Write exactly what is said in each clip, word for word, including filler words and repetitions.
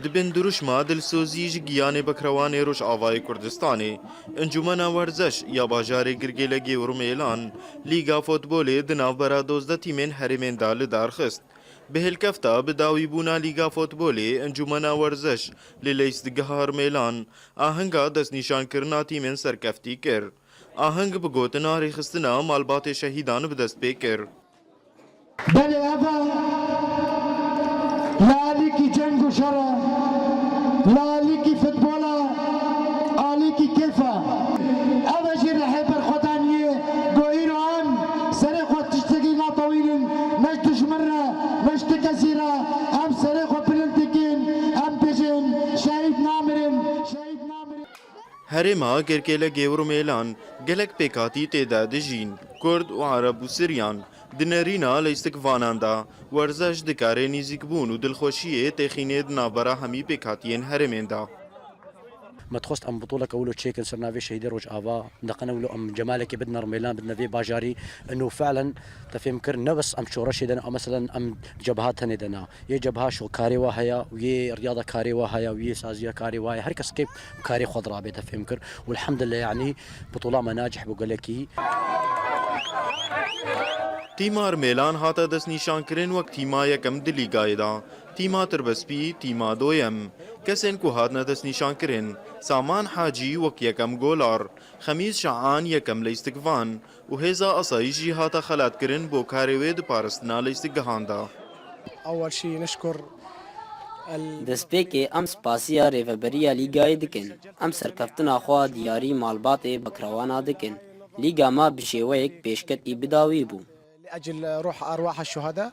Di bin dirûşma dilsozî ji giyanê bekrewanê Rojavayê Kurdistanê, Encûmena Werzeş ya bajarê Girgêlekê û Rumêlan, Lîga Futbolê di navbera dozdeh tîmên herêmên de li dar xist. Bi hilkefta bi dawîbûna Lîga Futbolê, Encûmena Werzeş li Leysdigeha Rumêlan ahenga destnîşankirina tîmên serkeftî kir. Aheng bi gotina rêxistina malbatê şehîdan bi dest pê kir. Belê, ev e li alîkî ceng û şer e, li alîkî futbol e, alîkî kêf e. Ev e jî rihê berxwedaniyê ku îro em serê xwe tiştekî natewînin, ne ji dijmin re, ne ji ti kesî re. Em serê xwe bilind dikin, em dibêjin, şehîd namirin, şehîd namirin. Herêma Girgêlekê û Rumêlan gelek pêkhatî tê de dijîn. Kurd û Ereb û Siryan di nerîna leystikvanan de werzeş dikare nîzîkbûn û dilxweşiyê têxînê di navbera hemî pêkhatiyên herêmên de. Me dixwest em bitûleke wilo çêkin ser navê şehîdê Rojava, deqene wilo em cemalekê bidine Rumêlan, bidine vê bajarî. Ino felen te fêm kir, ne bes em şoreşê de ne, em meselen em cebha tenê de ne. Yê cebha şo karê wa heye û yê riyada karê wa heye û yê saziya karê wa heye. Her kes kê karê xwe dirabe te fêm kir. Û elhamdülillah, yanî, bitola me nacih bû gelekî. Tîma Rmêlan hate destnîşankirin wek tîma yekem di lîgayê de. Tîma Tirbespî, tîma doyem. Kesên ku hatine destnîşankirin, Saman Hacî wek yekem golar, Xemîs Şahan yekem leystikvan û hêza asayîş jî hate xelatkirin bo karê wê di paristina leystikgehan de. أول شي نشكر ال- Destpêkê em spasiya rêveberiya lîgayê dikin. Em serkeftina xwe diyarî malbatê bekrewana dikin. Lîga me bi şêweyek pêşketî bi dawî bû. لأجل روح أرواح الشهداء.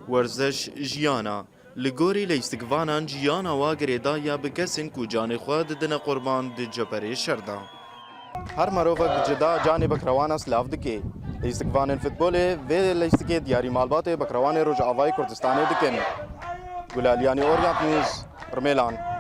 Werzeş jiyan e. Li gorî leystikvanan jiyana wa girêdayî ye bi kesên ku canê xwe didine qurban di ceperê şer de. Her merovek bi cida canê bekrewana silav dike. Leystikvanên futbolê vê leystikê diyarî malbatê bekrewanê Rojavayê Kurdistanê dikin. Gulaliyanî, Orient News, Rmêlan.